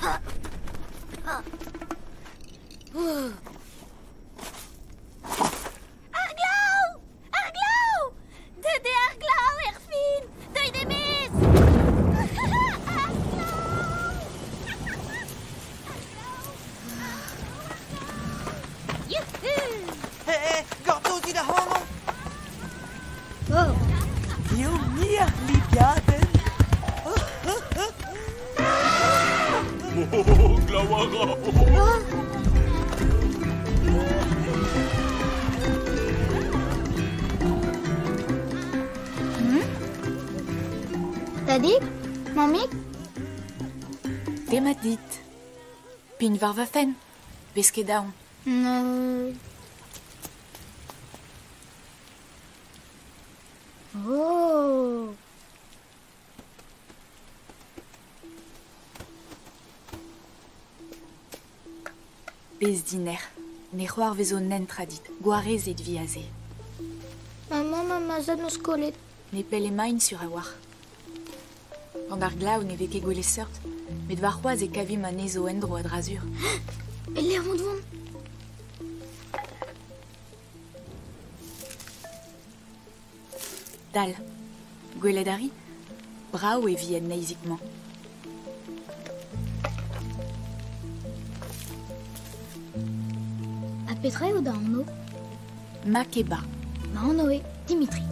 Ar glav! Ar glav! Deuet eo ar glav erfin! Deuit e-maez! Ar glav! Youhou! Eh, gortozit ac'hanon! Oh! Eo me ar lipiadenn! Oh, glav a ra! Oh! Tadig? Mammig? Demat dit. Pign war va fenn. Bez ket aon. Oh! Bez dinec'h. Ne c'hoarvezo netra dit. Gwarezet vi aze. Ma mamm ha ma zad 'neus kollet. Nepell emaint sur a-walc'h. Gant ar glav ne vez ket gwelet seurt, met warc'hoazh e kavimp anezho en-dro a-dra-sur. Pelec'h emañ vont? Dal, gwelet a ri? Brav e vi en neizhig-mañ. Ha petra eo da anv? Makeba. Ma anv eo Dimitri.